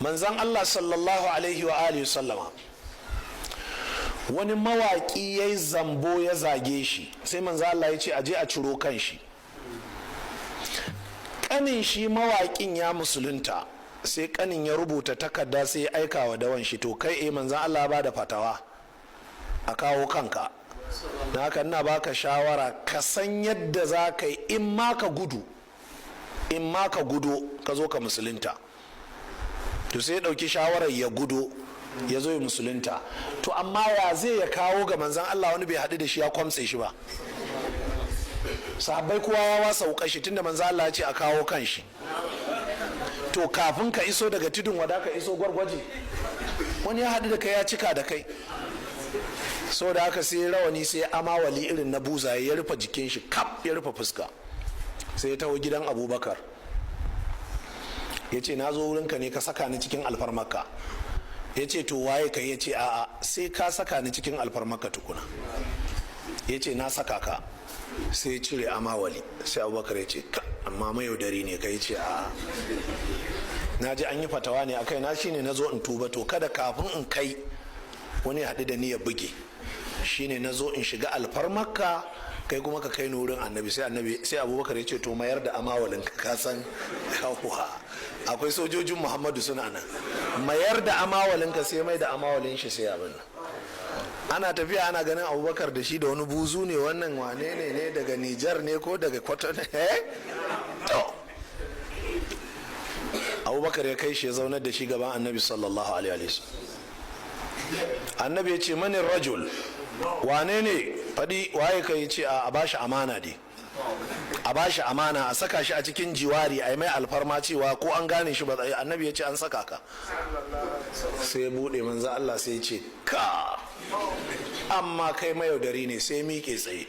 Manzan Allah sallallahu alaihi wa alihi sallama, wani mawaƙi ya yi zambo, ya zage shi, sai manzan Allah ya ce aje a ciro kan shi. Kanin shi mawaƙin ya musulunta, sai kanin ya rubuta takarda, sai ya aika wa dawan shi: "To kai, eh, manzan Allah ba da fatawa a kawo kanka, na haka ina baka shawara ka san yadda za ka yi, in ma ka gudu, in ma ka gudo ka zo ka musulunta." To sai ya ɗauki shawarar ya gudo ya zo ya musulunta. To amma ya zai ya kawo ga manzan Allah wani bai haɗu da shi ya kwamtse shi ba? Sahabbai kowa ya wasa wuƙar shi, tunda manzan Allah ya ce a kawo kan shi. To kafin ka iso daga Tudun Wada ka iso Gwargwaje, wani ya haɗu da kai ya cika da kai. So da haka sai rawani, sai amawali irin na buzaye, ya rufe jikin shi kaf, ya rufe fuska, sai ya taho gidan Abubakar, ya ce, "Na zo wurinka ne ka saka ni cikin alfarmaka." Ya ce, "To waye kai?" Ya ce, "A'a, sai ka saka ni cikin alfarmaka tukuna." Ya ce, "Na saka ka." Sai ya cire amawali. Sai Abubakar ya ce, "Ka amma mayaudari ne kai." Ce, "A'a, na ji an yi fatawa ne akai na, shine na zo in tuba. To kada kafin in kai wani haɗu da ni ya buge, shine na zo in shiga alfarmarka, kai kuma ka kai ni wurin Annabi." Sai Annabi, sai Abubakar ya ce, "To mayar da amawalin ka, san yawwa akwai sojojin Muhammadu suna nan, mayar da amawalin ka." Sai mai da amawalin shi. Sai abin ana tafiya, ana ganin Abubakar da shi da wani buzu ne. Wannan wane ne ne? Daga Nijar ne ko daga Kwatano? Eh, to Abubakar ya kai shi, ya zaunar da shi gaban Annabi sallallahu alaihi wasallam. Annabi ya ce, "Mani rajul, wane ne? Faɗi waye kai." Ce, "A bashi amana dai, a bashi amana, a saka shi a cikin jiwari, a yi mai alfarma cewa ko an gane shi ba." Annabi ya ce, "An saka ka." Sai ya buɗe. Manzo Allah sai ya ce, "Ka amma kai mayaudari ne." Sai miƙe tsaye,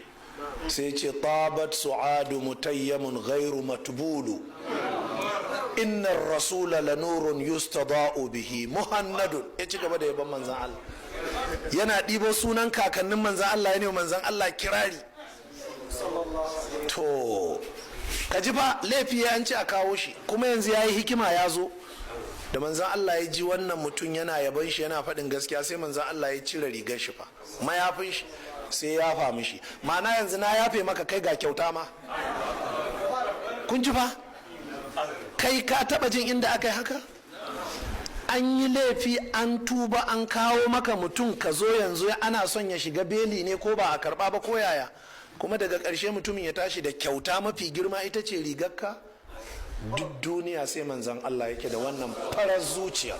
sai ce, "Tabat su'adu mutayyamun ghairu matbulu, inna rasula lanurun yustada'u bihi muhannadun." Ya ci gaba da yaban manzan Allah, yana ɗibo sunan kakannin manzan Allah, ya ne manzan Allah kirari. To ka ji fa, laifi ya an ce a kawo shi, kuma yanzu ya yi hikima ya zo. Da manzan Allah ya ji wannan mutum yana yaban shi, yana faɗin gaskiya, sai manzan Allah ya cire rigar shi fa, mayafin shi, sai ya yafa mishi, ma'ana yanzu na yafe maka kai, ga kyauta ma. Kun ji fa? Kai, ka taba jin inda aka yi haka? An yi laifi, an tuba, an kawo maka mutum, ka zo yanzu ana son ya shiga beli ne ko ba a karba ba ko yaya, kuma daga ƙarshe mutumin ya tashi da kyauta mafi girma, ita ce rigarka. Duk duniya sai manzan Allah yake da wannan farar zuciya.